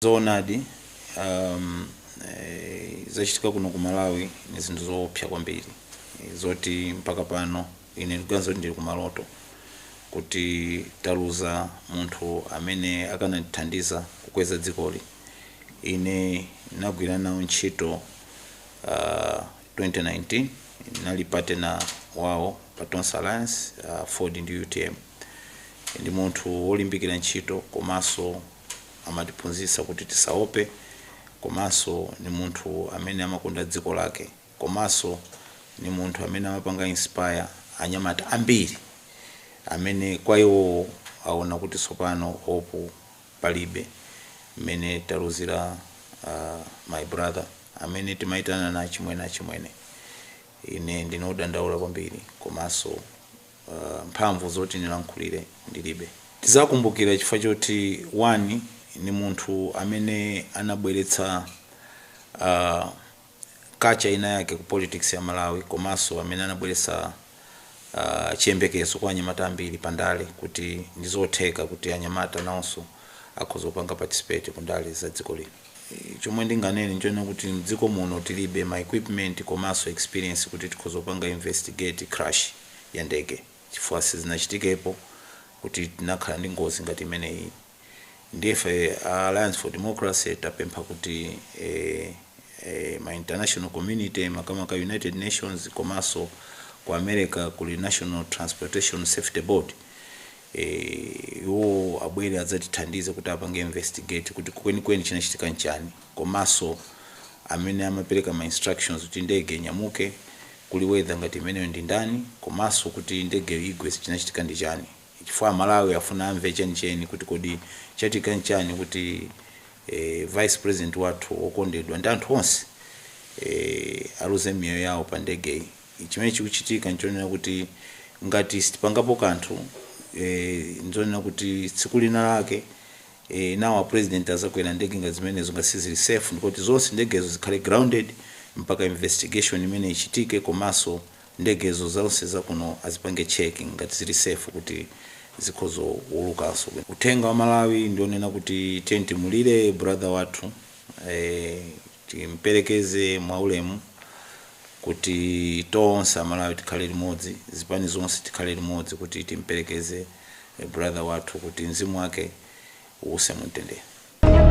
Zoonadi, zachitika kuno ku Malawi ni zinthu zoopsa kwambiri, zoti mpaka pano ine ndikuganiza kuti ndili kumaloto kuti taluza munthu amene akanatithandiza kukweza dzikoli. Ine nagwira nawo ntchito 2019, nali partner wawo pa Tonse Alliance, Ford ndi UTM. Ndi munthu wolimbikira ntchito, komanso amatiphunzitsa kuti tisaope, komanso ni munthu amene amakonda dziko lake, komanso ni munthu amene amapanga inspire anyamata ambiri amene kwa iwo aona kuti tsopano hope palibe. Mmene taluzira my brother amene timayitana na achimwene, achimwene, ine ndinodandaula kwambiri, komanso mphamvu zoti nilankhulire ndilibe. Tizakumbukira chifukwa choti one, ni munthu amene anabweretsa culture ina yake ku politics ya Malawi, komanso amene anabweretsa chiyembekezo kwa anyamata ambiri pandale kuti ndizotheka kuti anyamata nawonso akhoza kupanga participate ku ndale za dziko lino. Chomwe ndinganene nchonena kuti mdziko muno tilibe ma equipment komanso experience kuti tikhoza kupanga investigate crash ya ndege, chifukwa sizinachitikepo kuti tinakhala ndi ngozi ngati imeneyi. Ndife Alliance for Democracy tapempha kuti ma international community, makamaka United Nations, komanso ku America kuli National Transportation Safety Board, iwo abwere adzatithandize kuti apange investigate kuti kwenikweni chinachitika nchani, komanso amene amapereka ma instructions kuti ndege inyamuke kuli weather ngati imeneyo ndi ndani, komanso kuti ndege igwe chinachitika ndi chani, chifukwa Malawi afuna amve chenicheni kuti kodi chachitika nchani kuti vice president wathu wokondedwa ndi anthu onse aluze miyoyo yawo pa ndegeyi. Chimene chikuchitika nchonena kuti ngati sitipangapo kanthu, nzonena kuti tsiku lina lake nawo president azakwera ndege ngati zimenezo ngati sizili safe, ndikuti zonse ndegezo zikhale grounded mpaka investigation imene ichitike, komanso ndegezo zonse zakuno azipange checking ngati zili safe kuti zikhoza kuulukanso. Uthenga wa Malawi ndionena kuti tiye timulire brother wathu, timperekeze mwaulemu, kuti tonse Amalawi tikhale limodzi, zipani zonse tikhale limodzi kuti timperekeze brother wathu kuti mzimu wake uwuse mumtendere.